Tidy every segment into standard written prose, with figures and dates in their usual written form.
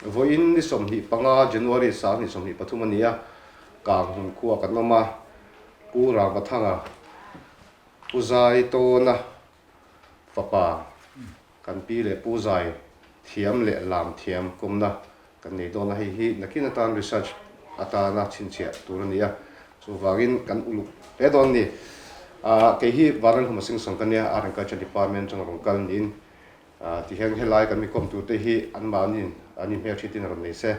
Vawiin ni 25 January 2023 a ni a, Kanghmun khua kan awm a, Pu Rangvathanga, Pu Zaitawna fapa kan pi leh Pu Zai thiam leh lam thiam kawmna kan nei dawn a, hei hi nakin atan research atana chhinchhiah tur a ni a, chuvangin kan uluk hle dawn a ni. Kei hi Vanlalhuma Singson ka nia, Art and Culture Department atanga rawn kal niin Tihian helai kan mi kawm turte hi anmahniin an inhmelhriatin a rawn nei se,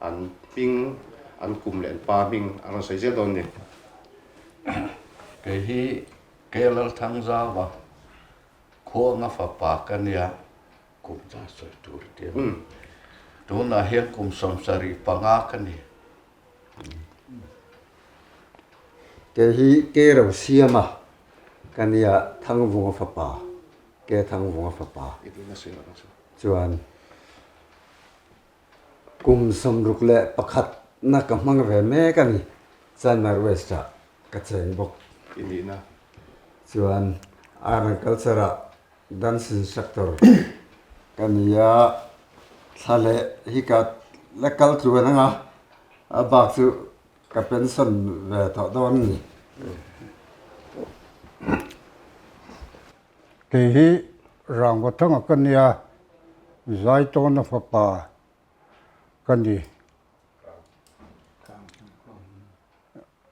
an hming, an kum leh an pa hming an rawn sawi zel dawn a ni. Kei hi Kelalthangzauva khuanga fapa ka nia, kum za sawi tur ti a ni. Tunah hian kum 75 ka ni. Kei hi Kerosiama ka nia, Thangvunga fapa. Ke Thangvunga fapa chuan kum 61 na ka hmang ve mek a ni. Chanmar West ah ka cheng bawk. Chuan Art and Culture ah dance instructor ka ni a, thla leh hi ka la kal tluan ang a, a bak chu Ka pension ve tawh dawn a ni. Kei hi Rangvathanga ka nia, Zaitawna fapa ka ni.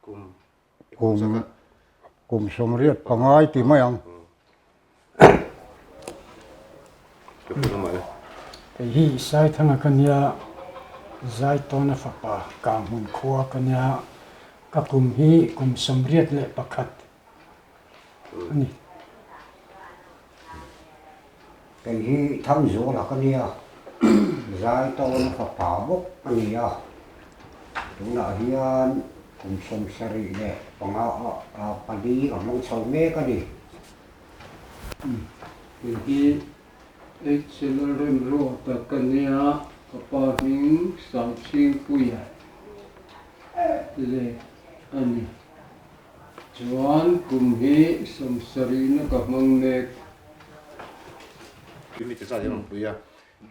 Kum kum 85 ti mai ang. Kei hi Saithanga ka nia, Zaitawna fapa Kanghmun khua ka nia, ka kum hi kum 81 a ni. Kei hi Thangzuala ka nia, Zaitawna fapa bawk a ni a, tunah hian kum 75 ah pali ka hmang chho mek a ni. Kei hi HL Remruata ka nia, ka pa hming Sangchhingpuia leh a ni. Chuan kum hi 70 na ka hmang mek. Tui ti zat hi a rawn pui a,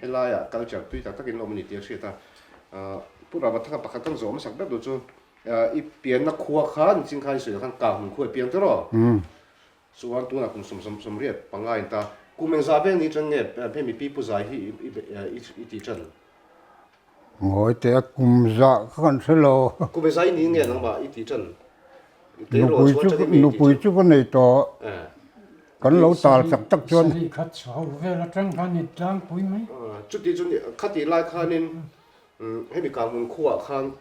helaiah culture tui tak takin a awm a ni tih a hriat a. Pu Ravathanga pakhat kan zawh hmasak ber tur chu i pianna khua khan ching khan i sawi khan Kahmun khua i piang tawh rawh. Chuan tunah kum 85 in ta. Kum engzah vel ni tan nge hemi pi pu zai hi i ti tan? Ngawi teh a kum zah kha kan hre lo. Kum engzah i ni nge nangmah i ti tan? Nupui chu ka nei tawh. Kan lo tal chak tak chuan. Sarih khat chho vel atang khan i tlangpui mai. Chuti chu khatih lai khanin Hemi Kanghmun khuaah khan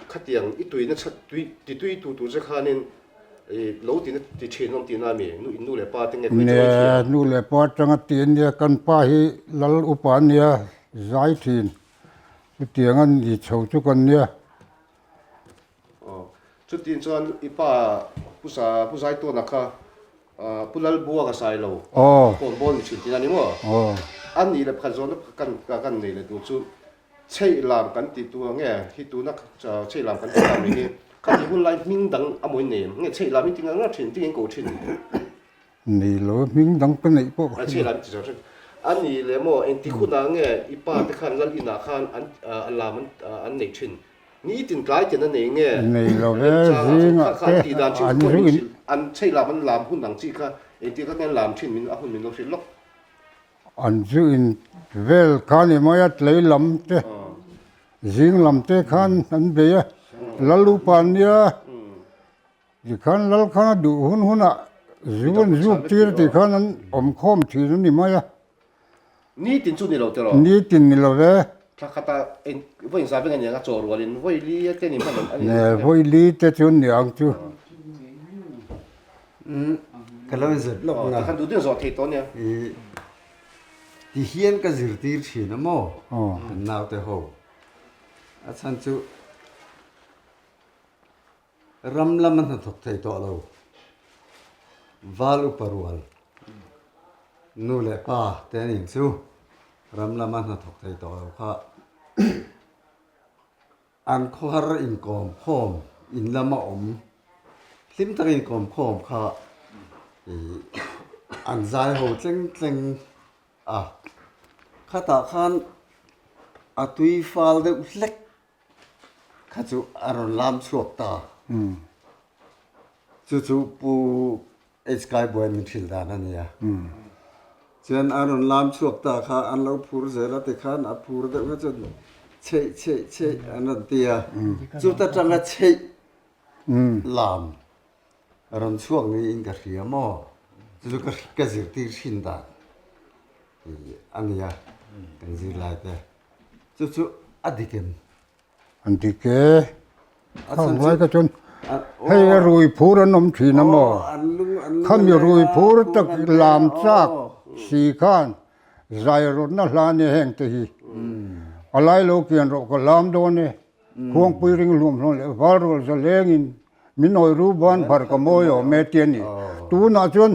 khatiang i tuina chhat tui ti tui tu tur che khanin i lo tina ti thin awm tihna ami? Nu in nu leh pa te nge tui chawi thiam? Ne nu leh pa atanga ti a nia, kan pa hi lal upa a nia, zai thin. Chutiang a ni chho chu kan nia. Aw, chutin chuan i pa Pu Sa Pu Zaitawna kha Pu Lalbua ka sai lo. Aw. Kawn bawl ni thin tihna a ni maw? Aw. A nih leh pakhat zawn kan kan nei leh tur chu chheih lam kan tih tur ang nge hi tuna chheih lam kan tih tak mai hi khati hun lai hming dang a mawi nei em? Nge chheih lam hi ti ngang ngang thin ti in ko thin? Nei lo hming dang ka neih pawh ka hre lo. Chheih lam ti zawk thin. A nih leh maw engtik hunah nge i pa te khan lal inah khan an lam an neih thin? Nitin tlai ten a nei nge? Nei lo ve, zingah te an zu in. An chheih lam an lam hun ang chi kha engtik atangin an lam thin min a hun min lo hrilh lawk. An zu in vel kha ni mai a, tlei lam te, zing lam te khan an bei a, lal upa an nia, tikhan lal khan a duh hun hunah zu an zuk tir tikhan an awm khawm thin a ni mai a. Nitin chu ni lo tiraw? Nitin ni lo ve. Thla khata eng vawi inzah veng a niang a chaw rualin vawi li te ni hman a ni. Ne vawi li te chu ni ang chu. Ka lo inzep lawk na. Tikhan duh deuh zawh thei tawh nia. I ti hian ka zirtir thin a maw? Kan naute ho. A chhan chu Ram lama hnathawk thei tawh lo val upa rual nu leh pa te an in chu ram lama hnathawk thei tawh lo kha an khawhar inkawm khawm in lama awm hlim tak inkawm khawm kha ih an zai ho tleng tleng a khatah khan. A tui fal deuh hlek kha chu a rawn lam chhuak ta. Chu chu Pu HK Buai min hrilh dan a nia. Chuan a rawn lam chhuak ta kha an lo phur zel a tikhan a phur deuh kha chuan chheih chheih chheih an rawn ti a. Chuta tanga chheih lam rawn chhuak niin ka hria maw? Chu chu ka zirtir thin dan a nia kan zirlai te. Chu chu a dik em? An dik e. Khang lai kha chuan hei a rui phur an awm thin a maw? Khami rui phur tak lam chak si khan zai rawtna hla nia heng te hi. A lai lo kian rawh ka lam dawn e. Khuangpui ring hluam hluam leh val rual za lengin min awi ru ban phar ka mawi awm e ti a ni. Tunah chuan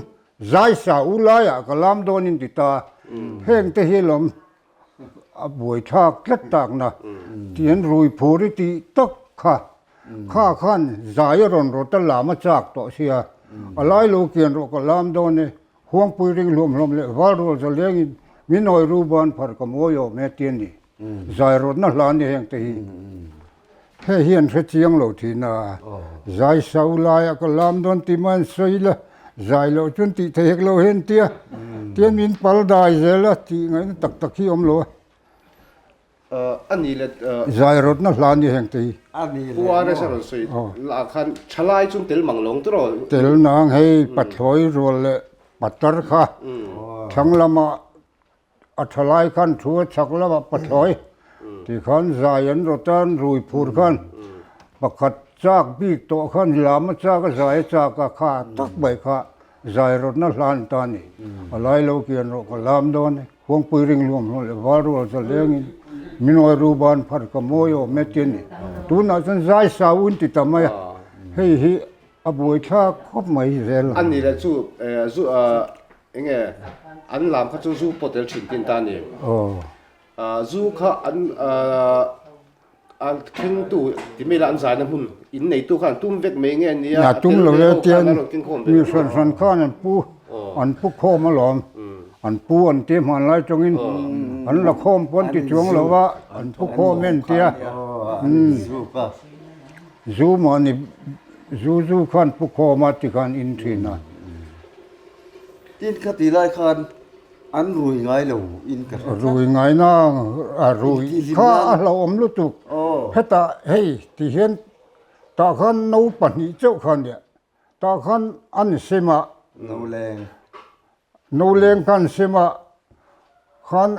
zai sa u laiah ka lam dawn in ti ta. Heng te hi lawm a buaithlak tlat takna tihian rui phur i tih tak kha kha khan zai a rawn rawt a lam a chak tawh sia a lai lo kian rawh ka lam dawn e huangpui ring hluam hluam leh val rual za lengin min awi ru ban phar ka mawi awm e ti a ni zai rawtna hla a ni heng te hi. Hei hi an hre chiang lo thin a, zai sau laiah ka lam dawn tih mai an sawi la, zai loh chuan tih theih hek lo hian tia, tian min pal dai zel a tih ngaihna tak tak hi a awm lo a. A ni le. Zai rawtna hla a ni heng te hi. Pu RS a rawn sawi lah khan thalai chu tel mang lo ang tiraw? Tel nang hei pathlawi rual leh patar kha thlang lamah A thalai khan thu a chhak lamah pathlawi tih khan zai an rawt a, an rui phur khan pakhat chak bik tawh khan lam a chak a, zai a chak a, kha tak mai kha zai rawtna hlan ta a ni. A lai lo kian rawh ka lam dawn e, Khuangpui ring luam hlawh leh val rual za lengin min awi ru ban phar ka mawi awm e ti a ni. Tunah chuan zai sau in ti ta mai a, hei hi A buaithlak khawp mai zel. A ni leh chu zu enge an lam kha chu zu pawh tel thin tin ta a ni. Zu kha an an thlengtu ti mai la an zaina hmun in neitu khan an tum vek mai nge nia a tum lo e tian mi hran hran khan an pu an pu khawm alawm an pu an ti hmanlai tawngin an la khawm pawh an ti chuang lo va an pu khawm e an tia. Zu mahni zu zu khan pu khawm a ti khan in thin a. Tin khati lai khan an rui ngai lo in ka hre tlat. Rui ngai na a rui kha a hlauhawm lutuk. Hetah hei ti hian tah khan no pahnih chauh kha nia tah khan an sem a. No leng. No leng khan sem a khan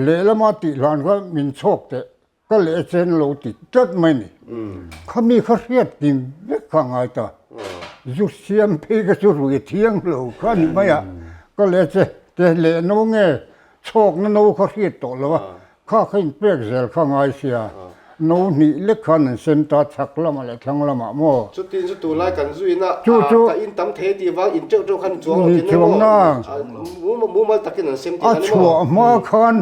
lehlama tih hlan kha min chhawk teh. Ka leh chen lo ti tlat mai ni. Khami kha hriat kim vek kha ngai ta. Zu siam phei kha chu rui thiang lo kha ni mai a. Ka leh che te leh no nge chhawkna no kha hriat tawh lo a. Kha kha in pek zel kha ngai sia. No hnih lek khan an sem ta chhak lamah leh thlang lamah maw. Chutin chu tunlai kan zuin a ka in tam thei tih vang in teuh teuh khan chuang lo thin emaw mumal takin an sem tih kha ni maw. A chhuah hma khan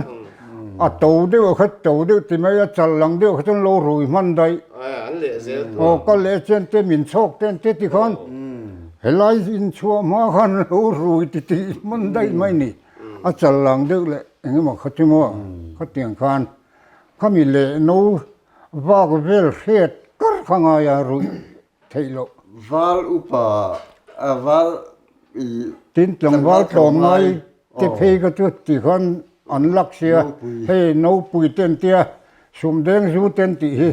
A to deuh a kha to deuh ti mai a, chal lang deuh kha chuan lo rui hman daih. An leh zel tur. Aw ka leh chen te min chhawk ten te ti khan helai inchhuah hma khan lo rui ti tih hman daih mai ni. A chal lang deuh leh eng emaw kha chu maw khatiang khan khami leh no vak vel hriat kar kha ngai a ruih theih loh. Val upa a val i. Tin tlangval tlawm ngai te phei kha chu ti khan an lak sia hei nopui te an tia sumdeng zu te an tih hi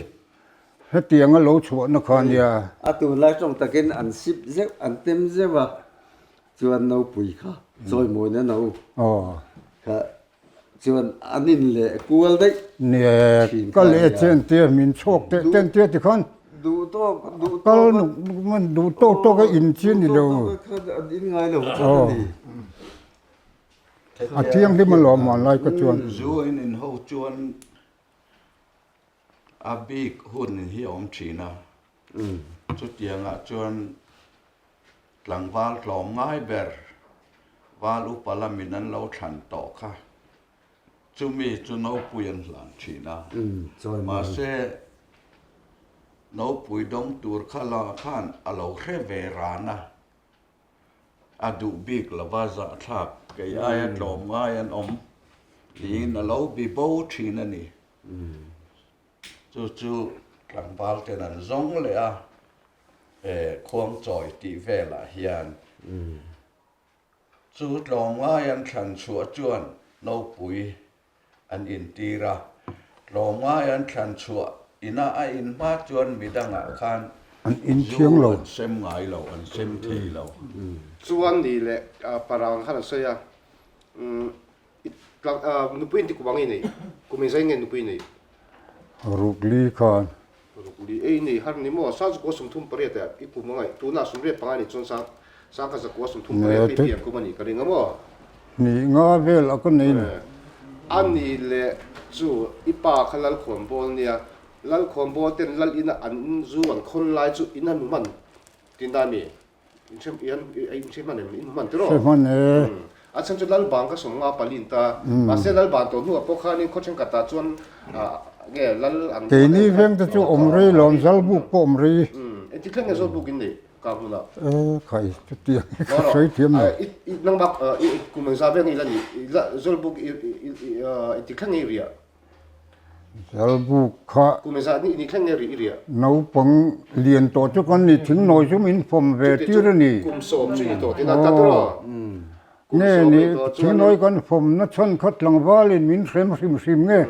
hetiang a lo chhuahna kha nia. A tunlai tawng takin an sip zeuh an tem zeuh a chuan nopui kha chawimawina no kha Chuan an in leh kual daih Nia, ka leh chen tia min chhuak teh ten tia tikhan duh tawk duh kal nuk duh tawk tawk a in chi ni lo. Duh tawk an in ngai lo chuan a ni. A thianghlim alawm hmanlai ka chuan. Zu in in ho chuan a bik hun hi a awm thin a, chutiangah chuan Tlangval tlawm ngai ber val upa lamin an lo thlan tawh kha chumi chu nopui an hlan thin a, mahse nopui dawng tur kha la khan a lo hre ve ran a, a duh bik lova zahthlak kei aia tlawm ngai an awm tiin a lo bi bo thin a ni. Chu chu tlangval ten an zawng leh a, eh khuangchawi tih velah hian chu tlawmngai an thlan chhuah chuan nopui an intir a, tlawmngai an thlan chhuah ina a in hma chuan midangah khan zu an sem ngai lo, an sem thei lo. Chuan ni leh parang khan an sawi a, Nupui inti kum ang i nei? Kum engzai nge nupui i nei? Rukli khan. Rukli ei nei har ni maw? Sang zakua 38 ah i kum angai. Tunah 85 a nih chuan sang sang kha zakua 38 phei pian kum a nih ka ring a maw? Hnih nga vel a ka nei ni. A ni leh chu i pa kha Lalkhawnbawl nia. Lalkhawnbawl ten Lal ina an zu an khawn lai chu in a nu hman tin da mi? Inhre hman em? In hman tiraw? Hre hman e. A chhan chu Lal bang ka sawm nga palin ta. Mahse Lal ban tawh hnuah pawh khanin khaw thenkhatah chuan nge Lal an Keini veng te chu awm rei lo, Zalbuk pawh awm rei. Engti thleng nge Zawlbuk in neih ka hmunah? E khai, chutiang hi ka sawi thiam lo. Nangmah kum engzah veng i la nih? Zawlbuk engti thleng nge i riah? Zalbuk kha naupang lian tawh chu kan ni thing nawi chu min fawm ve tir a ni. Nge ni thing nawi kan fawm na chhan kha tlangvalin min hrem hrim hrim nge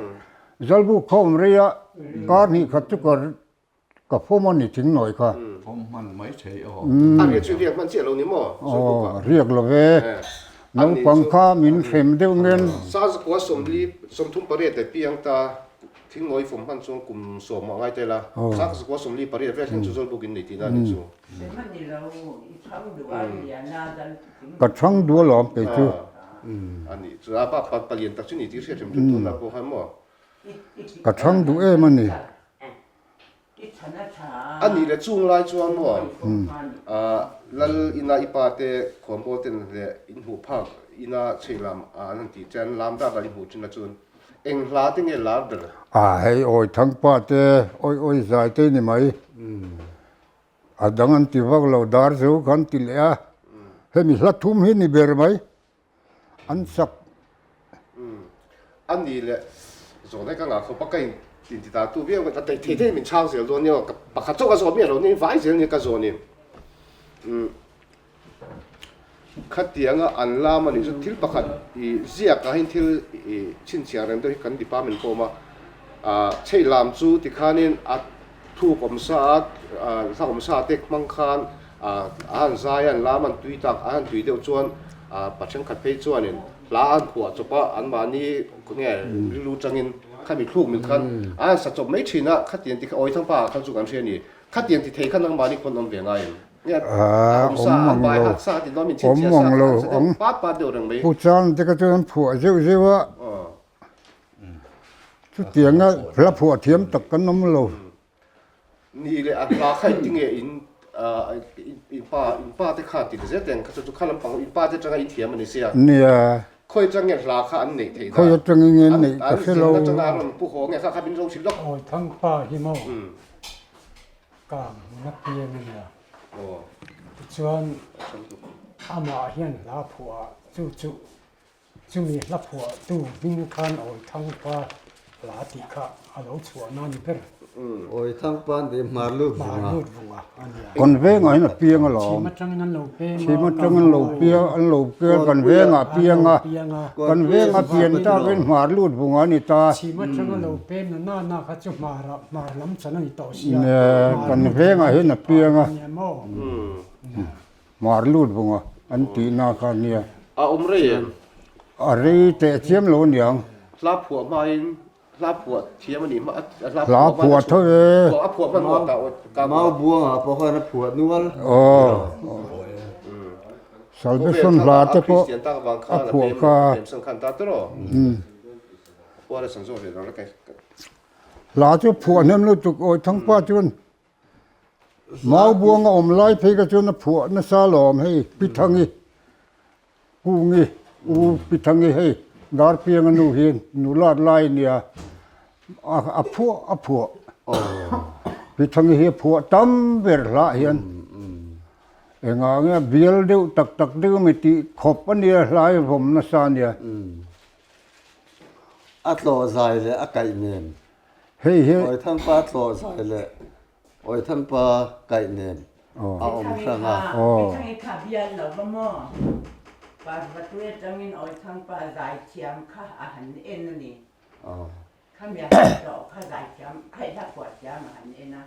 Zalbuk kha awm rei a kar hnih khat chu ka Ka fawm a ni thing nawi kha. Fawm hman mai thei aw. A riak chu riak hman chiah lo ni maw? Aw, riak lo ve. Naupang kha min hrem deuh ngen. Sazakua 38 leh piang ta thing nawi fawm hman chuan kum sawm a ngai tel a. Sazakua 48 vel thleng chu Zawlbuk in nei tihna a nih chu. Ka chhang duh alawm kei chu. A nih chu a pa palian tak chu ni tih hriat hrim hrim tunah pawh khan maw? Ka chhang duh em a ni. A nih leh chung lai chuan maw Lal ina i pa te khuanbawl ten leh in hmuh phak ina chhei lam an han tih chuan lam dat ah i hmuh thin a chuan eng hla te nge lar ber? A hei awi thangpa te awi awi zai te ni mai. A dang an ti vak lo dar zo kha an ti leh a hemi hla thum hi ni ber mai. An sak. A ni leh zawn hi ka ngah khawp a, ka in ti ta tu viau ka thei thei min chhang zel dawn nia, pakhat chauh ka zawn miah lo nia, vai zel nia ka zawn in. Khatianga an lam a nih chu thil pakhat i ziak ah hian thil i chhinchhiah reng deuh hi kan department pawh a awm a, chheih lam chu tikhanin a thuk awm sa a, hla awm sa te hmang khan A han zai a, an lam an tui tak, a han tui deuh chuan pa thenkhat phei chuanin hla an phuah chawp a, anmahni nge rilru tangin khami thluk mil khan a han sa chawp mai thin a, khatiang ti kha Awithangpa ah khan chu kan hria a ni, khatiang ti thei khan nangmahni khawn awm ve ngai em? Nge a awm sa an bai hat sa ti dawn min chhinchhiah sa kha an sa deuh pat pat deuh reng mai. Pu Chang te kha chuan an phuah zeuh zeuh a, chutianga hla phuah thiam tak kan awm lo. Ni leh a hla kha engti nge in in pa in pa te khan ti zet eng kha chu chu kha lampang in pa te atanga in thiam a ni sia. Nia. Khawi atang nge hla kha an neih theih dan? Khawi atang nge an neih ka hre lo. An zirna atanga a rawn pu haw nge kha kha min zo hrilh lawk. Awi thang pa hi maw kang hmun a piang a nia. Tichuan amah hian hla phuah chu chu Chumi hla phuahtu hming khan Awithangpa hla tih kha a lo chhuah na ni ber. Awithangpa an tih Hmarlut vunga. Hmarlut vunga a nia. Kan vengah hian a piang alawm. Chhim atangin an lo peng a. Chhim atangin an lo piang, an lo piang, kan vengah a piang a. Kan venga pian takin Hmarlut vunga a ni ta. Chhim atanga lo peng na na na kha chu hmarah hmar lam chan a ni tawh sia. Kan vengah hian a piang a. Hmarlut vunga an tihna kha nia. A awm rei em? A rei teh chiam lo aniang. Hla phuah hmain hla phuah thiam a nih hma a hla phuah tho e. A phuah hman huat ah ka Mau buangah pawh khan a phuah nual. Aw. Salvation hla te pawh a phuah kha. Hla chu phuah hnem lutuk awi thangpa chuan Mau buanga awm lai phei kha chuan a phuah nasa alawm hei Pi Thangi Kungi U Pi Thangi hei Darpianga nu hi nulat lai a nia a phuah a phuah Pi Thangi hi a phuah tam ber hlah hian engah nge bial deuh tak tak deuh ami tih khawp a nia hlai a vawm nasa a nia. A tlawh zai leh a kaih nen. Hei hi. Awithangpa tlawh zai leh Awithangpa kaih nen a awm hrang a. Awithang kha bial lo va maw? Parvatui atangin Awithangpa zaithiam kha a han en a ni. Khami a han tlawh kha zaithiam, khaihla phuah thiam a han en a.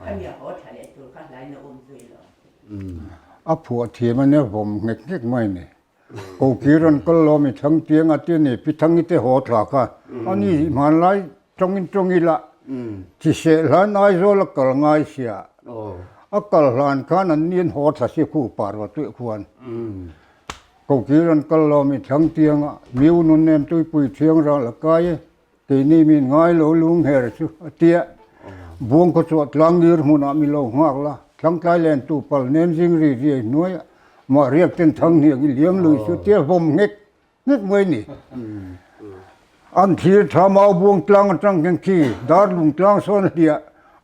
Khami a haw tha leh tur kha hlain a um zui lo. A phuah thiam a nia vawm nghek nghek mai a ni. Kokir an kal lo mi Thangtiang a tia ni Pi Thangi te haw thla kha a ni hmanlai tawngin tawng ila chi seh hlan Aizawl a kal ngai sia a kal hlan khan an ni an haw thla si khu parva tuih khuan Kokir an kal lo mi Thangtiang a miu nun nem tuipui thiang ral a kai e Keini min ngai lo lungher chu a tia. Buang khaw chhuah tlangir hmunah mi lo nghak la, thlangtlai len tu pal nem zing ri riai hnuaiah mah riak ten thang hniak i liam lui chu tia vawm nghek nghek mai ni. An thlir tha mau buang tlang atang hian khi dar lung tlang sawn a hliah,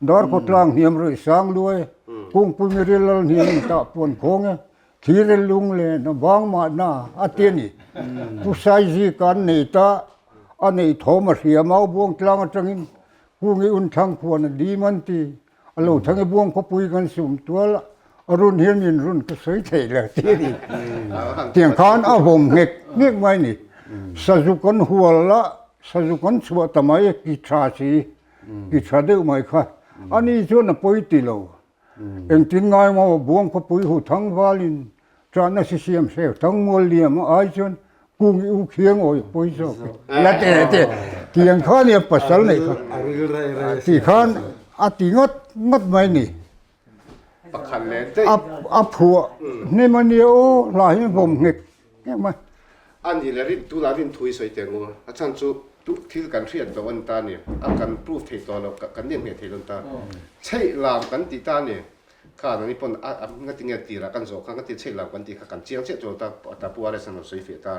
dar khaw tlang hniam rawih sang luai, kungpui miril lal hniam in tah puan khawng e, thirel lung len a vang mahna a ti a ni. Pu Saizi kan nei ta, a neih thawm a hria mau buang tlang atangin Kungi un thlang khuan a dim an ti. A lo thang i buang khawpui kan sum tual a, a run hian min run ka sawi thei lo ti a ni. Tiang khan a vawm nghek nghek mai a ni. Sazu kan hual a, sazu kan chhuah ta mai ki tha si, ki tha deuh mai kha. Ani chuan a pawi ti lo. Engtin ngai maw buang khawpui hu thang valin ṭahna si siam hreu thang mual liam a ai chuan kung i u khiang awi pawi zawk i la te te tiang kha nia pasal nei kha ti khan a ti ngawt ngawt mai ni a phuah hnem a nia aw hla hi vawm nghek nghek mai. A ni le rin tunah rin thu i sawi teh ngu a chhan chu tu thil kan hriat tawh a ni ta a ni a kan proof thei tawh lo kan nem ngheh thei lo a ni ta chheih lam kan tih ta a ni khan ani pawn a ngati nge tirah kan zawh kha ngati chheih lam kan tih kha kan chiang chiah chuan ta ta pu RS an rawn sawi fiah ta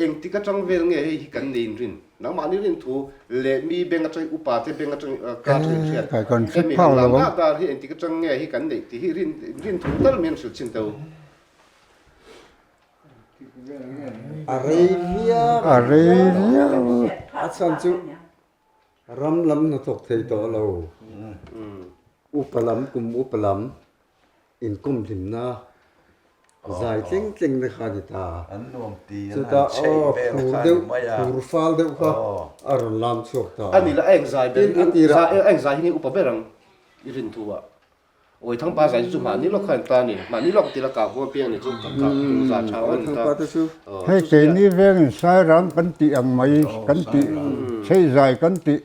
engtik atang vel nge hei hi kan nei in rin nangmahni rin thu leh mi beng atang upa te beng atang ka atang in hriat hemi han lam dah dar hi engtik atang nge hi kan neih tih hi rin rin thu tal mai an hrilh chin teu. A rei viau. A rei viau. A chhan chu ram lam hnathawk thei tawh lo. Upa lam kum upa lam inkawm hlimna zai tleng tleng te kha a ni ta. An nuam ti an han chheih vel kha a ni mai a. Chutah aw phur deuh phur fal deuh kha a rawn lam chhuak ta. A ni la a engzai ber a engzai hi nge upa ber ang i rin thu ah. Awi thangpa zai chu mahni lawk kha an ta a ni. Mahni lawk tila kah huam piang ni chu ka kah tum za tha an ta. Hei keini vengin Sairang kan tih ang mai kan tih chheih zai kan tih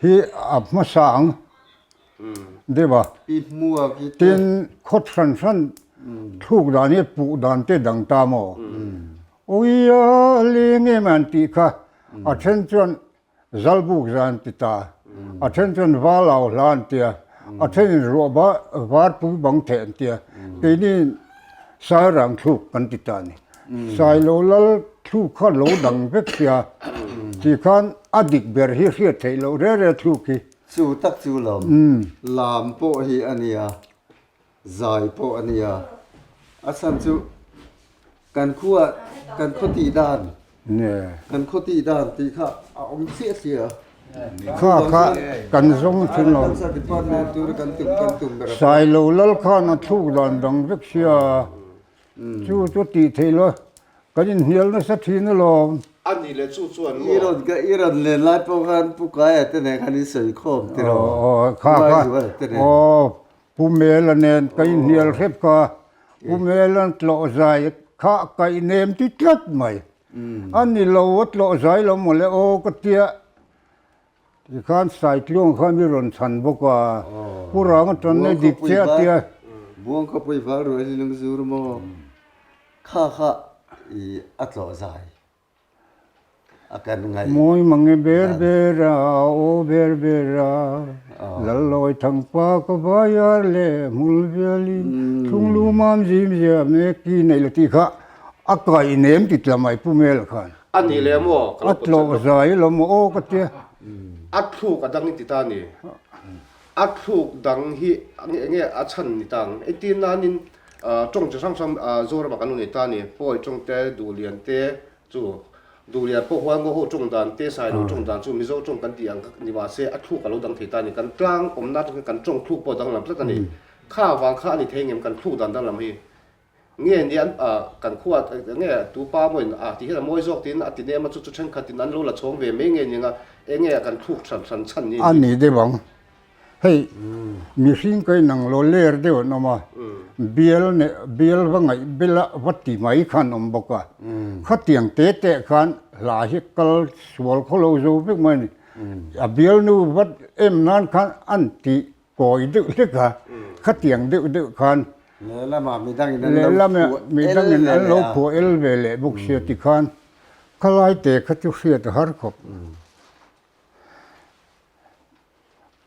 hi a hmasa ang deuh a. Tin khawt hran hran thluk dan hi puh dan te dang ta maw? Awia leng em an tih kha a then chuan Zalbuk zan an ti ta. A then chuan val au hla an tia. A thenin ruah varpui bang theh an tia. Keini Sairang thluk kan ti ta a ni. Sailo lal thluk kha lo dang vek sia. Ti khan a dik ber hi hriat theih loh reh reh thluk hi. Chu tak chu lam lam pawh hi a nia. Zai pawh a nia. A chhan chu kan khua kan khaw tih dan kan khaw tih dan tih kha a awm chiah chiah a. Kha kha kan zawng thin lo. Department tur kan tum kan tum ber a. Sailo lal khan a thluk dan dang vek sia. Chu chu tih theih lo kan inhnial nasa thin alawm. A nih leh chu chuan maw? I rawn ka i rawn len lai pawh khan Pu Kaia te nen khan in sawi khawm tiraw? Aw kha kha aw Pu Mela nen ka inhnial hrep kha. Pu Mela'n tlawh zai kha kaih nem ti tlat mai. A ni lo a tlawh zai lo mawle aw ka tia. Tikhan Saitluang kha mi rawn chhan bawk a, Pu Ranga tan nei dik chiah tia. Buang khawpui val ruai hi lung zur maw? Kha kha i a tlawh zai a kan ngaih. Mawi mange ber ber a, aw ber ber a, Lal lawi thangpa ka vaiar leh hmul vialin, Thlunglu mam zim zia mek ki neih lo tih kha a kaih nem ti tla mai Pu Mela khan. A ni leh maw? A tlawh zai lo maw aw ka tia. A thluk a dang i ti ta ni. A thluk dang hi eng nge a chhan ni ta ang? Engtin nanin tawng chi hrang hrang Zoramah kan lo nei ta ni. Pawi tawng te, Duhlian te chu. Duhlian pawh huan ngaw ho tawng dan te Sailo tawng dan chu Mizo tawng kan tih ang kha ni mahse a thluk a lo dang thei ta a ni. Kan tlang awmna atangin kan tawng thluk pawh a danglam tlat a ni. Kha avang kha a ni thei ngem kan thluk dan danglam hi. Nge ni an kan khua nge tu pa mawiin a ti hian a mawi zawk tiin a ti nem a chu chu thenkhatin an lo la chhawng ve mai nge ni anga enge kan thluk hran hran chhan ni. A ni deuh ang. Hei mihring ka inang lo ler deuh an awm a, bial neh bial va ngaih bela va ti mai khan an awm bawk a. Khatiang te te khan hla hi kal sual khaw lo zo vek mai a ni. A bialnu va em nan khan an ti kawi deuh hlek a, khatiang deuh deuh khan Lehlamah midangin an lo phuah midangin an lo phuah el ve leh bawk sia tikhan khalai te kha chu hriat a har khawp.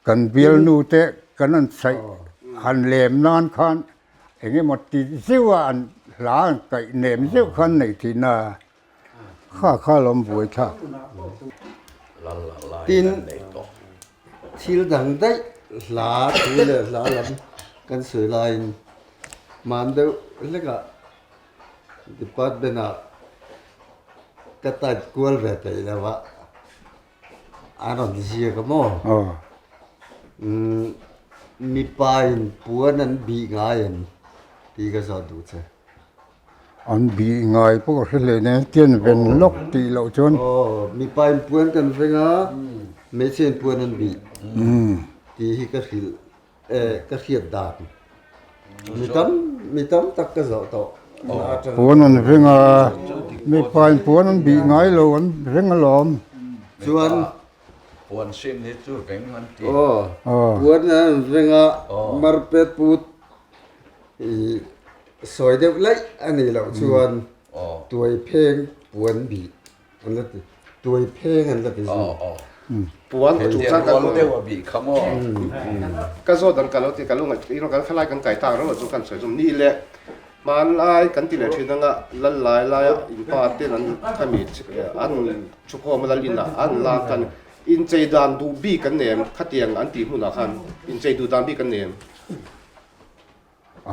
Kan bialnu te kan an chhaih han lem nan khan eng emaw ti zeuh a an hla an kaih nem zeuh khan neih thin a, kha kha lo awm buai thlak. Tin, thil dang daih hla thu leh hla lam kan sawi laiin hman deuh hlekah department ah ka type kual ve peih lo a. A rawn ziak a maw? Mipa in puan an bih ngai em tih ka zawt duh che. An bih ngai pawh ka hre hle nen tian ven lawk tih loh chuan. Aw, mipa in puan kan veng a, hmeichhia in puan an bih tih hi ka hrilh. Eh, ka hriat dan. Mi tam, mi tam tak ka zawh tawh. Puan an veng a, mipa in puan an bih ngai lo, an veng alawm. Chuan puan sin hi chu veng an ti. Aw, puan an veng a, marpet put i sawi deuh laih a nih loh chuan tuai pheng puan bih. An la ti tuai pheng an la ti zui. Puan ka chungchang kan deuh a bih kha maw. Ka zawt ang ka lo ti ka lo ngaih ilo kan khalai kan kai tak reuh chu kan sawi zawm ni le hmanlai kan ti leh thin anga lal lai lai a in pa ten an khami an thukhawm a lal in ah an la khan inchei dan duh bik an nem khatiang an tih hmunah khan inchei duh dan bik an nem.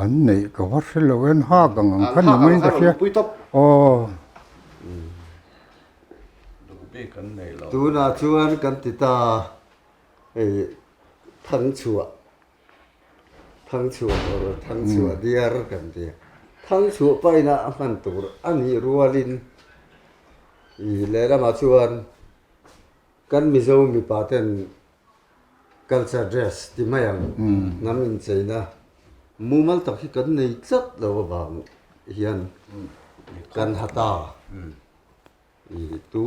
An neih ka va hre lo en hak ang ang kha ni mai ka hria. Aw. Tunah chuan kan ti ta hei Thangchhuah Thangchhuah or Thangchhuah diar kan ti a. Thangchhuah paina a hman tur a nih rualin ih lehlamah chuan kan Mizo mipa ten Culture dress ti mai ang, hnam incheina mumal tak hi kan nei tlat lo avang hian kan ha ta. I tu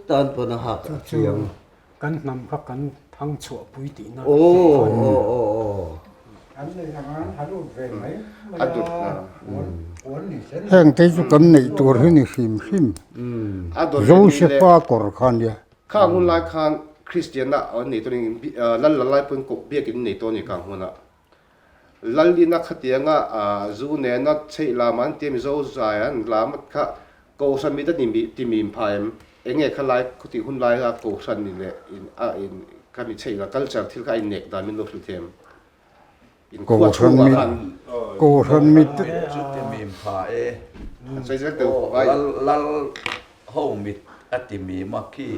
tan pawn a hak a thiang. Kan hnam kha kan thang chhuah pui tihna. Aw aw aw aw. An nei ang an ha lut ve mai mai a, puan ni sen. Heng te chu kan neih tur hi ni hrim hrim. Josefa kawr kha nia. Khang hun lai khan Kristianna an nei tawh ning lal la lai pawn kawp biak in nei tawh a ni kang hunah. Lal ina khatianga zu nena chheih lam an tia Mizo zai an lam kha Kohhran mit a ni ti mim pha em? Enge kha lai khawtih hun lai a Kohhran in leh in a in kha mi chheih la culture thil kha a innek dan min lo hrilh thei em? In khua chhungah khan. Kohhran mit chu ti mim pha e. Lal lal ho mit a ti mim a khi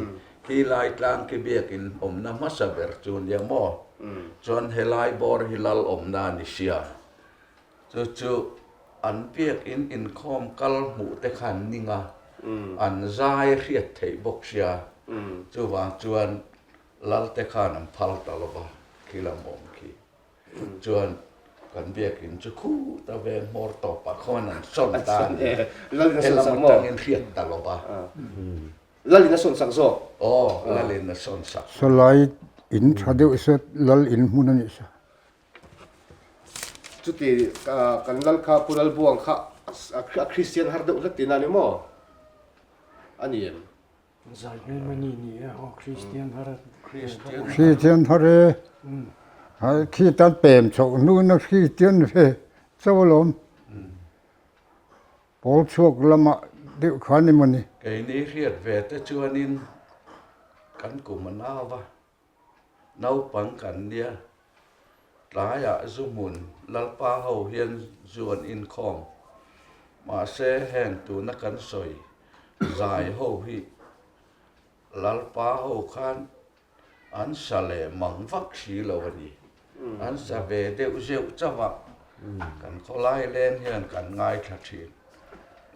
khi lai tlang khi biakin awmna hmasa ber chu nia maw? Chuan helai bawr hi lal awmna a ni sia. Chu chu an biakin inkhawm kal hmuh te khan ning a, an zai hriat theih bawk sia. Chuvang chuan lal te khan an phal ta lo va khi lam awm khi. Chuan kan biakin chu khuta veng hmawr tawpah khawn an sawn ta a ni. Helam atangin hriat ta lo va. Lalin a sawn sak zawk. Aw, Lalin a sawn sak. Sawlai in tha deuh saw Lal in hmun a nih sa. Chuti kan Lal kha Pu Lalbuang kha a Kristian har deuh hlek tihna a ni maw? A ni em? Zai hmel mai ni ni e aw Kristian har a. Kristian har e. Hai khi tan pem chhoh hnu na Kristian ve chauh alawm. Pawl chhuak lamah deuh khan emaw ni. Keini hriat ve te chuanin kan kum a nau va, naupang kan nia. Tlaiah zu hmun Lalpa ho hian zu an inkhawm. Mahse heng tuna kan sawi zai ho hi. Lalpa ho khan an sa leh mang vak si lo a ni. An sa ve deuh zeuh chauh a, kan khawlai leng hian kan ngaithla thin.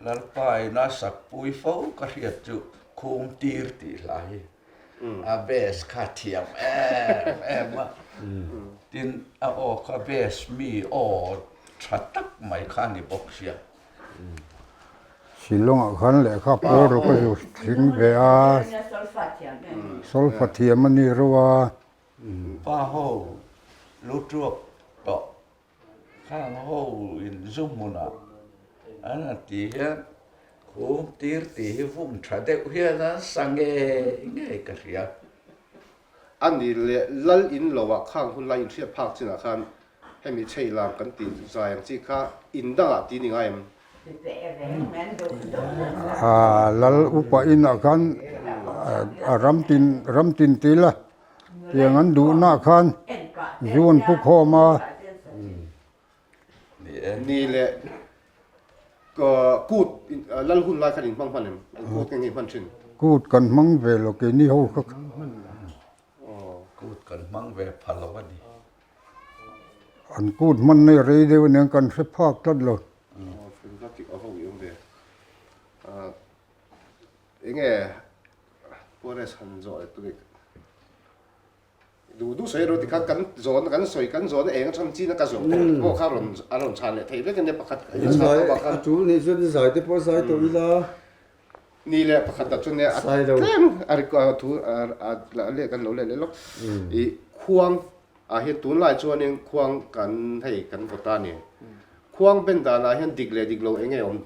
Lalpa ina sakpui fo ka hriat chu khum tir tih hla hi a bass kha thiam em em a, tin a aw kha bass mi aw tha tak mai kha a ni bawk sia. Shillong-ah khan lehkha pawl ruk a zu thing ve a, solfa thiam a ni reuh a. Pa ho lu tuak tawh khang ho in zu hmunah an han tih hian khum tir tih hi vum tha deuh hian an sa ngei ngei ka hria. A ni leh lal in loah khang hun lai inhriat phak chinah khan Hemi chhei lam kan tih zai ang chi kha in dangah ti ni ngai em? Lal upa inah khan ram tin ram tin ti la tiang an duhnaah khan zu an pu khawm a. Ni leh kut lal hun lai khan in hmang hman em? Kut nge nge hman thin? Kut kan hmang ve lo keini ho kha. Kut kan hmang ve pha lo a ni. An kut hman nei rei deuh aniang kan hre phak tlat lo. Enge Puares han zawh leh tûk duh duh sawi rawh tikhan kan zawn kan sawi kan zawn eng atang chin a ka zawh pawh pawh kha rawn a rawn chhan leh theih vek ania pakhat a tul nih chuan zai te pawh zai tawh ila. Ni leh pakhat ah chuan nia a tlem a ri thu a leh kan lo leh leh lawk i khuang ah hian tunlai chuanin khuang kan hei kan vaw ta a ni khuang ben danah hian dik leh dik lo eng nge awm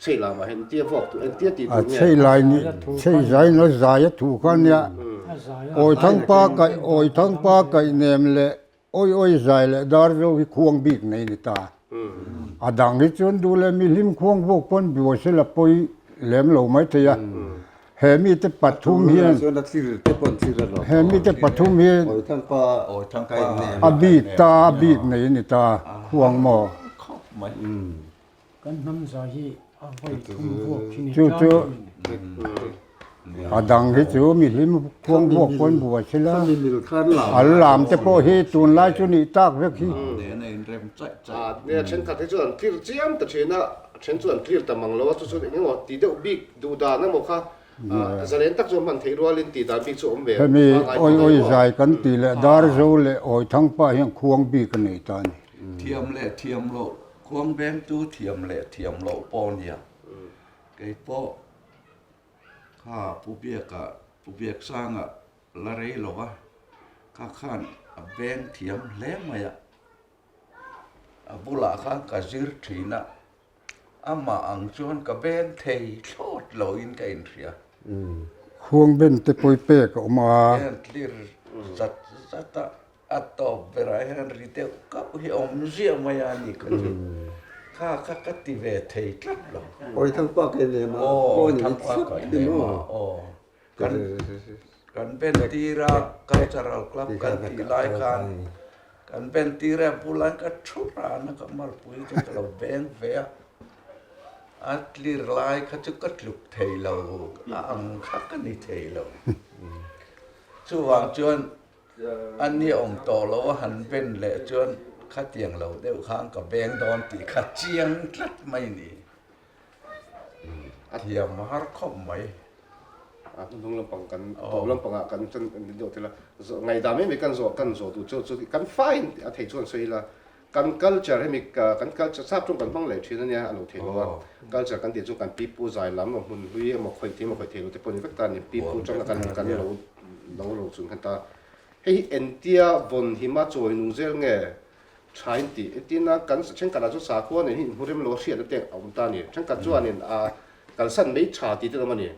chhei lamah hian entia vuak tur entia tih tur nge. A chhei lai ni chhei zai in a zai a thu kha nia Awithangpa kaih Awithangpa kaih nem leh Awi awi zai leh dar zo hi khuang bik nei ni ta. A dang hi chuan duh leh mihlim khuang bawk pawn buai se la pawi lem lo mai thei a. He mite pathum hian he mite pathum hian a bik ta a bik nei ni ta khuang maw. Kan hnam zai hi a vawi thum vuak khi ni Chu chu a dang hi chu mi hlim khuang vuak pawn buai se la, an lam te pawh hi tunlai chu nih tak vek hi. Nia thenkhat hi chu an clear chiam ta thin a, a then chu an clear ta mang lo a, chu chu eng emaw ti deuh bik duh dan emaw kha zalen tak chu a hman theih rualin tih dan bik chu a awm ve Hemi awi awi zai kan tih leh Darzo leh Awithangpa hian khuang bik a nei ta a ni. Thiam leh thiam loh Khuang vengtu thiam leh thiam loh pawh nia. Kei pawh kha Pu Biaka, Pu Biaksanga la rei lo va, kha khan a veng thiam hle mai a. A bulah khan ka zir thin a, amah ang chuan ka veng thei thlawt loin ka inhria. Khuang ben te pawi pek a awm a. Hian clear zat zat a. A tawp berah hian ri deuh kauh hi awm ziah mai a ni ka chu. Kha kha ka ti ve thei tlat lo. Awi thangpa ka in lem a. Aw thangpa ka in lem a aw. Kan kan ben tir a cultural club kan tih lai khan kan ben tir a bulah ka thu ran a ka malpui chu ka lo veng ve a. A clear lai kha chu ka tluk thei lo a ang kha ka ni thei lo. Chuvang chuan A ni awm tawh lo a han ben leh chuan khatiang lo deuh khan ka beng dawn tih kha chiang tlat mai ni. A thiam har khawp mai. A hnung lampang kan tawp lampangah kan chuan deuh thil a ngaihdan mai mai kan zawh kan zawh duh chu chu kan faiin a thei chuan sawi ila kan culture hemi kan culture sap chu kan hmang leh thin a nia a lo theih lo a culture kan tih chu kan pipu zai lam emaw hmun hlui emaw khawih thei emaw khawih thei lo te pawh ni vek ta a ni pipu atanga kan kan lo lo ro chung khan ta hei hi entia vawn hima chawi nung zel nge tha in tih entirna kan thenkhatah chuan sakhua nen hi inhmu rem lo a hriatna te a awm ta a ni thenkhat chuanin a kalsan mai tha tih te awm a ni.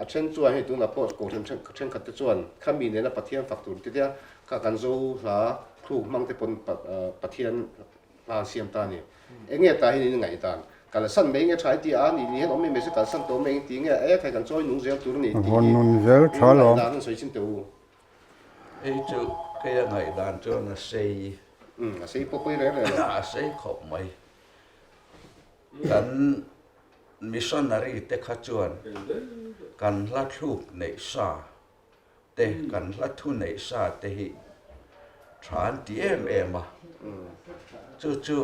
A then chuan hei tunah pawh kohhran thenkhat te chuan khami nena Pathian fak tur ti tia kha kan zo hla thluk hmang te pawn Pathian hla an siam ta a ni. Eng nge tah hian in ngaih dan? Kalsan mai nge tha i ti a, ni ni hian awm mai mai se kalsan tawh mai ti nge e khai kan chawi nung zel tur a ni tih hi in ngaih dan an sawi chin teh u. Hei chu kei a ngaih dan chuan a sei. A sei pawh pawi reng reng lo. A sei khawp mai. Kan Missionary te kha chuan. Kan hla thluk neih sa te, kan hla thu neih sa te hi tha an ti em em a. Chu chu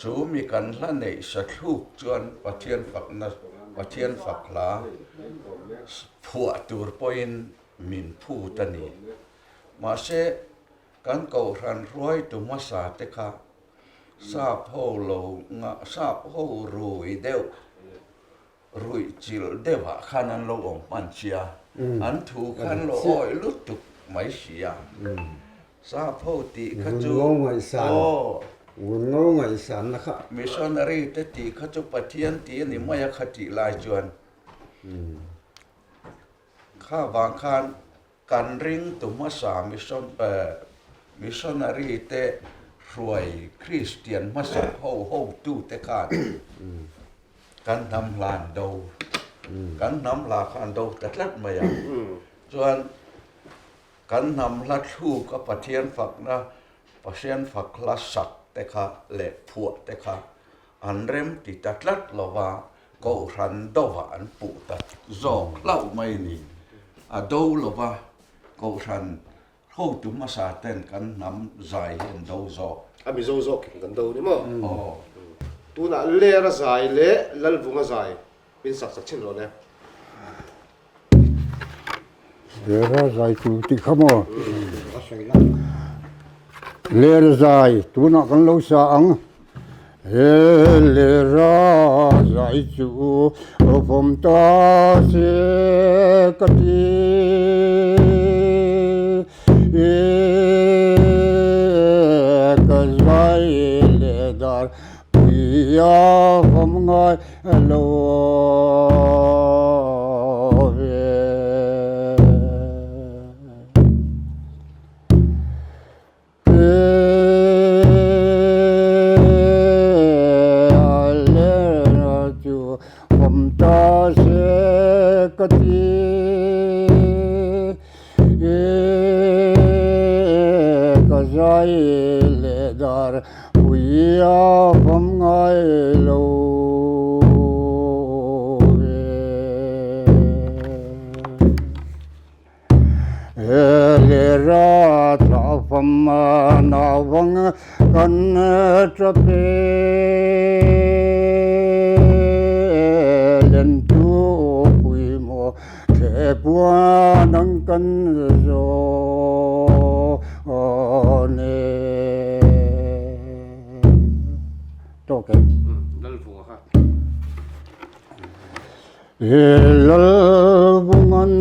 chu mi kan hla neih sa thluk chuan Pathian fakna, Pathian fak hla phuah tur pawhin min phut a ni. Mahse, kan kohhran hruaitu hmasa te kha sap ho lo ngah, sap ho rui deuh Ruih chilh deuhah khan an lo awm hman sia, an thu kha an lo awih lutuk mai sia. Sap ho tih kha chu aw missionary te tih kha chu Pathian tih a ni mai a kha tih lai chuan kha vang khan Kan ringtu hmasa missionary te hruai Kristian hmasa ho hotute khan kan hnam hla an do, kan hnam hla kha an do ta tlat mai a. Chuan kan hnam hla thluk a Pathian fakna, Pathian fak hla sak te kha leh phuah te kha an rem ti ta tlat lo va, Kohhran dovah an puh ta zawk hlauh mai ni. A do lova Kohhran hotu hmasa ten kan hnam zai hi an do zawk. A Mizo zawkin kan do ni maw? Aw. Tunah Lera zai leh Lalvunga zai min sak sak chhin rawh le. Lera zai tur tih kha maw? Lera zai tunah kan lo sa ang. He lera zai chu awm ta se ka ti. Ka zai leh dar puia awm ngai lo ve. Chu awm ta se ka ti. Ka zai leh dar pui a fam ngai lo ve. He lera thla fam nauvang kan tap e. Lentu pui maw Thlepuan ang kan zawn e. Tawk e. Lalvunga kha. He Lalvungan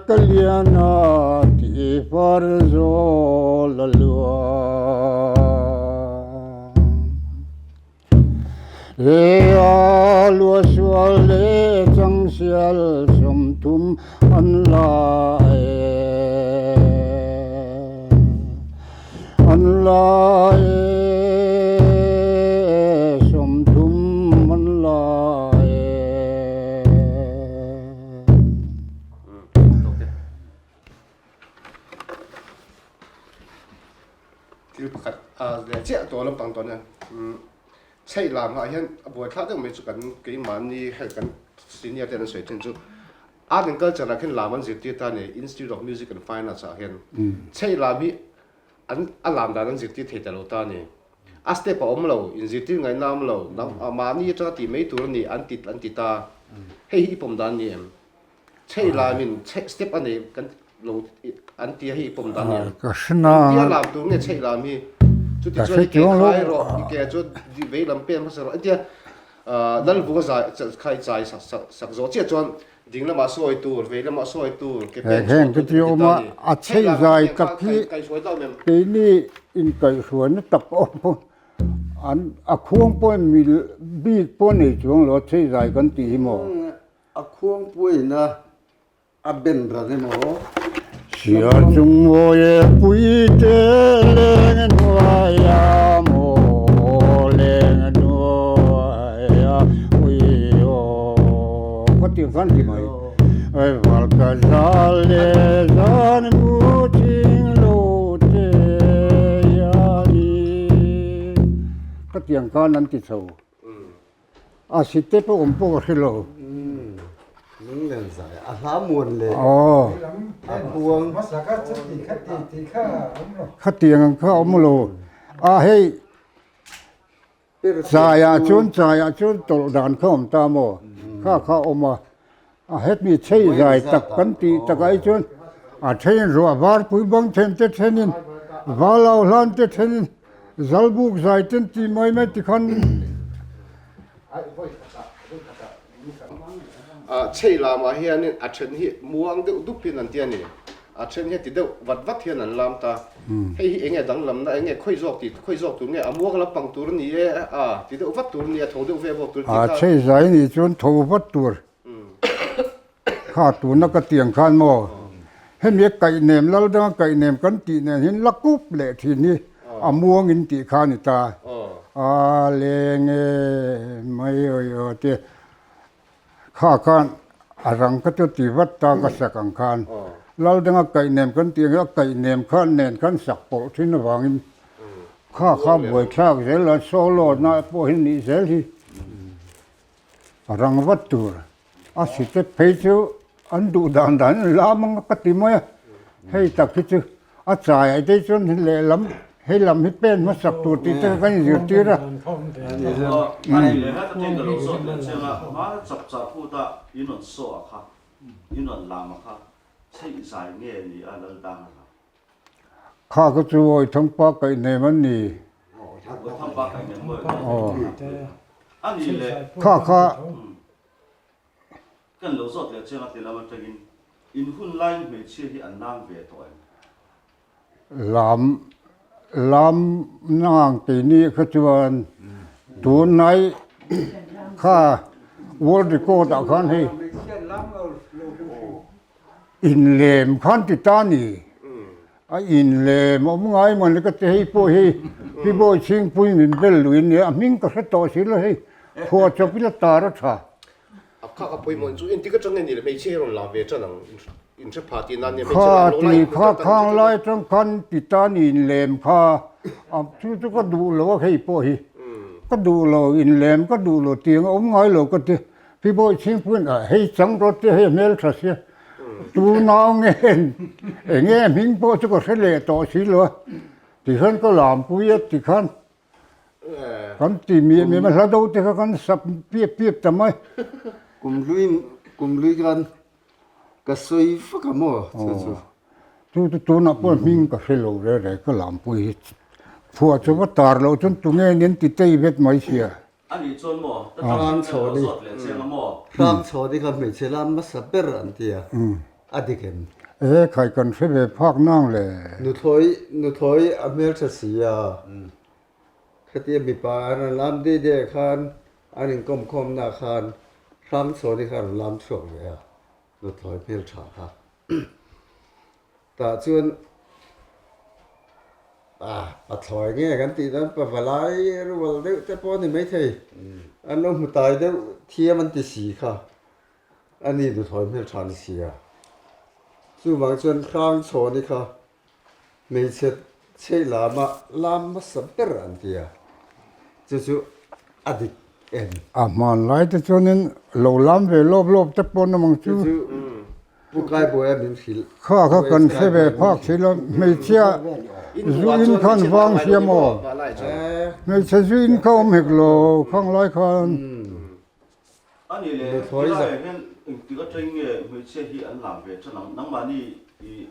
ka lian a tih far zawl a luang. He a lua sual leh changsial 30 an la e, an la e, 30 an la e. Thil pakhat leh chiah tawh lampang tawh nia. Chheih lam ah hian a buai thlak deuh mai chu kan keimahni hei kan senior ten an sawi thin chu art and culture ah khian lam an zirtir ta a ni Institute of Music and Fine Arts ah hian chheih lam hi an a lam dan an zirtir thei ta lo ta a ni. A step a awm lo, inzirtir ngaihna a awm lo, mahni atanga tih mai tur a ni an ti an ti ta. Hei hi i pawm dan a ni em? Chheih lamin chheih step a nei kan lo an tia hi i pawm dan nia. Ka hre na. Tia lam tur nge chheih lam hi. Chuti chuan i ke khai rawh, i ke chu vei lam pen hmasa rawh. Entia Lalvunga zai kha i chai sak zawh chiah chuan ding lamah sawi tur, vei lamah sawi tur, ke pen chhuah tur ti ta ni. A chheih zai tak hi keini inkaihhruaina tak awm an a khuang pawh mil bik pawh nei chuang lo a chheih zai kan tih hi maw. A khuangpuiin a a ben ran emaw? Siar chung mawi e pui te leng a hnuai a maw leng a hnuai a ui aw ka ti khan ti mai ai val ka zal le zan mu ching lo te ya ni ka tiang khan an ti chho. A si te pawh awm pawh ka hre lo. Lunglen zai a hla muan leh a khuang. Khatiang ang kha awm lo. A hei Chaiah chuan chaiah chuan tawlh dan kha awm ta maw? Kha kha a awm a, a hetmi chei zai tak kan tih takah hi chuan a thenin ruah varpui bang then te thenin valau hlan te thenin zalbuk zai ten tih mai mai tikhan Chei lamah hianin a then hi muang deuh dup hian an ti a ni. A then hi a ti deuh vat vat hian an lam ta. Hei hi enge danglamna enge khawi zawk tih khawi zawk tur nge a muang lampang tur a ni e a ti deuh vat tur a ni a tho deuh ve bawk tur tih kha. A chei zai nih chuan tho vat tur kha tuna ka tiang khan maw hemi a kaih nem lal danga kaih nem kan tih nen hian la kup leh thin hi a muang in tih kha a ni ta. A leng e mai awi aw tia. Kha khan a rang kha chu ti vat ta ka sak ang khan lal danga kaih nem kan tih ang a kaih nem khan nen khan sak pawlh thin avangin kha kha buaithlak zel a solo na pawh hi nih zel hi a rang vat tur a sitep phei chu an duh dan dan an lam ang ka ti mai a hei tak hi chu A chaiah te chuan lehlam hei lam hi pen hmasak tur tih te kha kan inzirtir a. Kha kha chu Awithangpa kaih nem an ni. Kha kha. Kan lo zawt leh chiang a ti lam atangin in hun laiin hmeichhia hi an lam ve tawh em? Lam, lam nang keini kha chuan tunlai kha world record ah khan hei inlem khan ti ta ni. A inlem awm ngai maw ni ka ti hei pawh hi Pibawi Chhingpui min bel luin nia a hming ka hre tawh si lo hei phuah chawp ila tar a tha. A kha ka pawimawh chu engtik atang nge ni le hmeichhia hi rawn la ve tan ang inhre pha tih nan nia hmeichhia Kha ti kha khang lai atang khan ti tan inlem kha a chu chu ka duh lo a hei pawh hi ka duh lo inlem ka duh lo tiang a awm ngai lo ka ti Pibawi Chhingpuiin a hei chang rawt te hei a hmeltha sia Tu nau nge eng nge hming pawh chu ka hre leh tawh si lo a, tikhian ka lampui a tikhan kan ti miah miah mai, hla do te kha kan sap piap piap ta mai. Kum hlui kum hlui khan ka sawi vak a maw chu chu. Chu chu tunah pawh hming ka hre lo reng reng ka lampui hi phuah chu va tar loh chuan tunge nen ti tei vet mai sia. A nih chuan maw? Ta tang hian kan lo zawt leh chiang a maw? Hrang chhawni kha hmeichhe lam hmasa ber an ti a, a dik em? E khai kan hre ve phak nang le. Nuthlawi nuthlawi a hmeltha si a, khatia mipa an rawn lam dei dei ah khan an inkawm khawmna ah khan hrang chhawni kha a rawn lam chhuak ve a, nuthlawi hmeltha kha. Tah chuan ah pathlawi nge kan tih dawn pa valai rual deuh te pawh a ni maithei an lo hmu tai deuh thiam an ti si kha a ni duthawi hmeltha ni si a chuvang chuan hrang chhawni kha Hmeichhe chheih lama lam hmasa ber an ti a, chu chu a dik em? A hmanlai te chuanin lo lam ve lawp lawp te pawh namang chu. Chu chu Pu Kaibuaia min hrilh. Kha kha kan hre ve phak si lo, hmeichhia zu in khan vang sia maw? Hmeichhe zu in kha awm hek lo khanglai khan. A nih leh tilaiah hian engtik atangin nge hmeichhia hi an lam ve than ang? Nangmahni i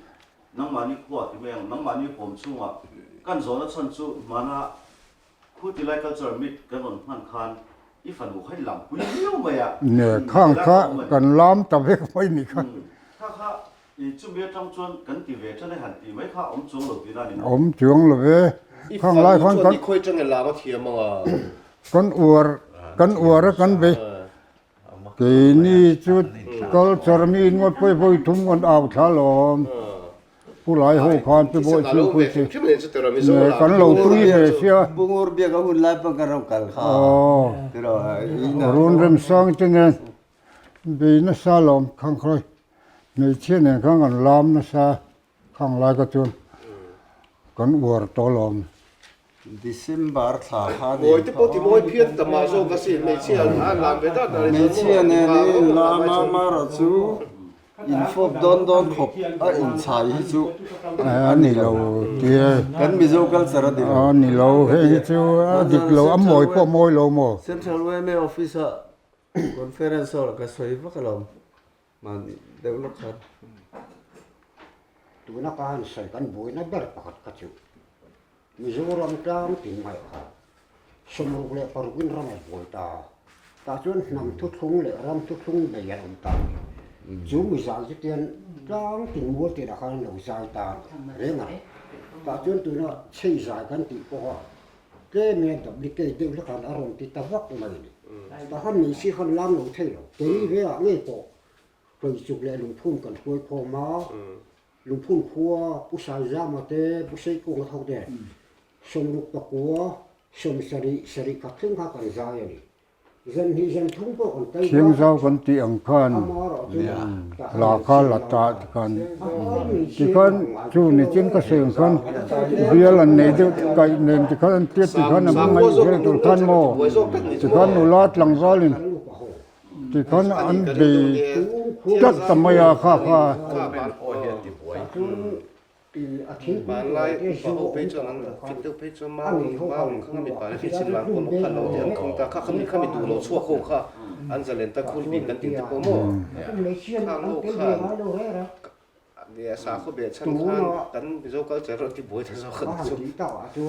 Nangmahni khua ti mai ang, nangmahni huam chhungah kan zawhna chhan chu hmana khu tilai culture meet kan rawn hman khan i fanu kha i lam pui viau mai a. Ne khang kha kan lam ta vek mai ni kha. Kha kha i chumi atang chuan kan ti ve than e han tih mai kha awm chuang lo tihna a ni maw? Awm chuang lo ve. I Khang lai fanu khan chuan kan i khawi tang e lam a thiam ang a. Kan uar kan uar a kan bei. Keini chu culture mi ngawt pawh hi vawi thum ngawt au thla lawm. Pu Lai ho khan Pi Bawi Chhingpui chu ne kan lo tui ve sia. Bungur biak a hun lai pawh kan rawn kal kha. Run Remsang te nen bei nasa lawm khangkhawi hmeichhia nen khan kan lam nasa khang lai kha chuan kan uar tawh lawm. December thla kha ni. Mawi te pawh ti mawi phian ta mah zawk asin hmeichhia an lam ve dat dan Hmeichhia nen in lam a marawh chu infawp dawn dawn khawp a inchhai hi chu a ni lo tia. Kan Mizo culture a ni lo. A ni lo heng hi chu a dik lo a mawi pawh a mawi lo maw. Central yma office ah conference hall ah ka sawi vak alawm. Mahni deuh lawk khan. Tuna ka han sawi kan buaina ber pakhat kha chu Mizoram tlang tin ngaih kha sawmruk leh parukin ram a buai ta a, tah chuan hnam thuthlung leh ram thuthlung nei an awm ta a ni. Chu mizai chu tian tlang tin mual tinah khan an lo zai ta a ni reng a, tah chuan tuna chhei zai kan tih pawha tlem hian duplicate deuh hlek khan a rawn ti ta vak mai a ni. Tah khan hmeichhia khan lam lo thei lo. Keini velah ngei pawh Hlawihchuk leh Lungphun kan hruai khawm a, Lungphun khua Pu Saizama te, Pu Seikung a thawk te, Sawmruk pakua, Sawmsarih, sarih khat thleng kha kan zai a ni. Thiangzau kan tih ang khan la kha la ta tikhan tikhan chu nichin ka sawi ang khan bial an nei deuh kaih nen tikhan an tiat tikhan an ngaih vel tur khan maw tikhan nula tlangvalin tikhan an bei tlat ta mai a kha kha. Hmanlai upa ho phei chuan an fit deuh phei chuan mau mau ang kha mipa leh hmeichhe lam pawh an awm khan lo ti an khawng ta kha khami khami duh lo chhuak ho kha an zalen ta khur bik kan tih te pawh maw khang ho khan nia sakhaw beh chhan khan kan Mizo culture erawh tibuai ta zawk an chu.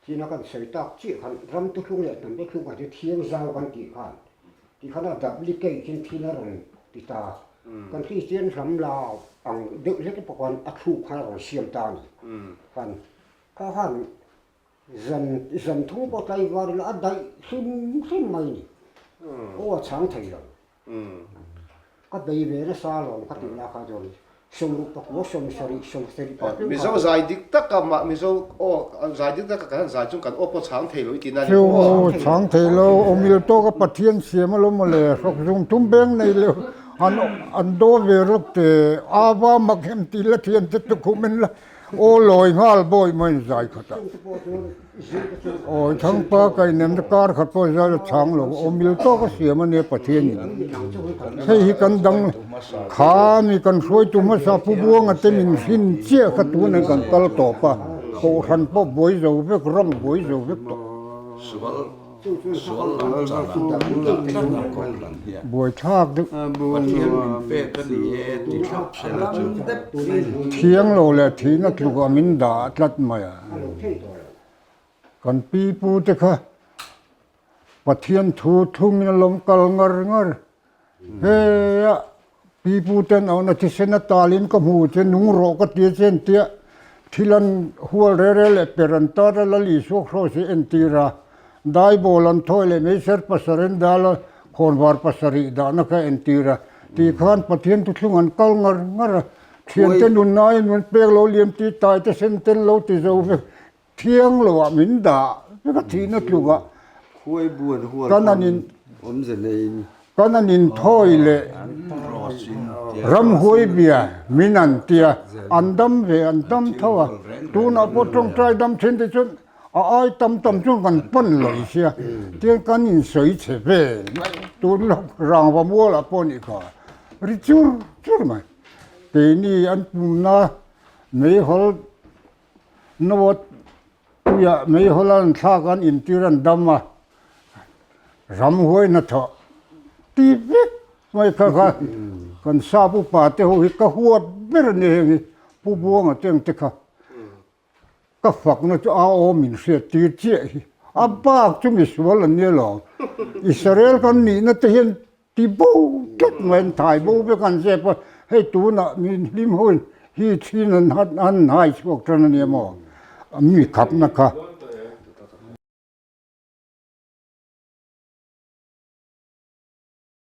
China kan sawi tak chiah khan ram tuthlung leh hnam tuthlung kha chu thiang zau kan tih khan ti khan a duplicate in thil a rawn ti ta. Kan Kristian hlam la ang deuh hlek pawh khan a thluk khan a rawn siam ta a ni. Khan kha khan zan zan thung pawh tlaivar ila a daih hrim hrim mai a ni. Aw a chhang thei lo. Ka bei ve nasa alawm ka tih lai kha chuan sawmruk pakua sawmsarih sawmsarih pakhat Mizo zai dik taka mah Mizo aw zai dik taka kan han zai chuan kan aw pawh chhang thei lo i tihna a ni maw? Chu chhang thei lo awmil tawka Pathian siam alawm mawle hrawk zung thum beng nei lo an an daw ve rawk te ava mak hem tih la thian te tukhum en la Aw lawi nghal bawi mai in zai khat a. Awi thangpa ka inem te kar khat pawh zai a chhang lo aw mil tawk a siam a nia Pathian in. Hei hi kan dang kha mi kan hruaitu hmasa Pu Buanga te min hrin chiah kha tunah kan kal tawp a, kohhran pawh buai zo vek ram buai zo vek tawh. Sual lam chan ah an dah tlat a Kohhran hian. Buaithlak deuh. Pathian min pek a ni e ti thlap se la chu. Thiang lo leh thihna tluk ah min dah tlat mai a. Kan pi pu te kha Pathian thu thungin a lawm kal ngar ngar. He a pi pu ten awn a thisen a talin ka hmu che nung rawh ka ti a che an tia thil an hual re re leh per an tar a Lal Isua Kraws hi entir a daibawl an thawi leh meiser pasarih an dal a khawnvar pasarih dahna kha entir a tih khan Pathian thuthlung an kal ngar ngar a thiante nunna in an pek lo liam tih tai te sen ten lo ti zo vek Thiang lo ah min dah vek a thihna tluk ah kan an in kan an in thawi leh ramhuai bia min an tia an dam ve an dam tho a tunah pawh tawngtai dam thin te chuan a ai tam tam chuan kan pan lo sia tiang kan in sawi chhe vel mai tun lawk rangva mual ah pawh nih kha ri chur chur mai keini an pumna meihawl Nawt puiah meihawl an thlak an intir an dam a, ramhuai hnathawh ti vek mai kha kha kan sap upa te ho hi ka huat ber a ni heng hi Pu Buanga te ang te kha ka fakna chu a awm in hriat tir chiah hi a bak chu misual an nia lo Israel kan nihna te hian Ti bo tlat mai an thai bo vek an zep a, hei tunah min hlim ho in hi thin an han hai chhuak tan a nia maw, mi khapna kha.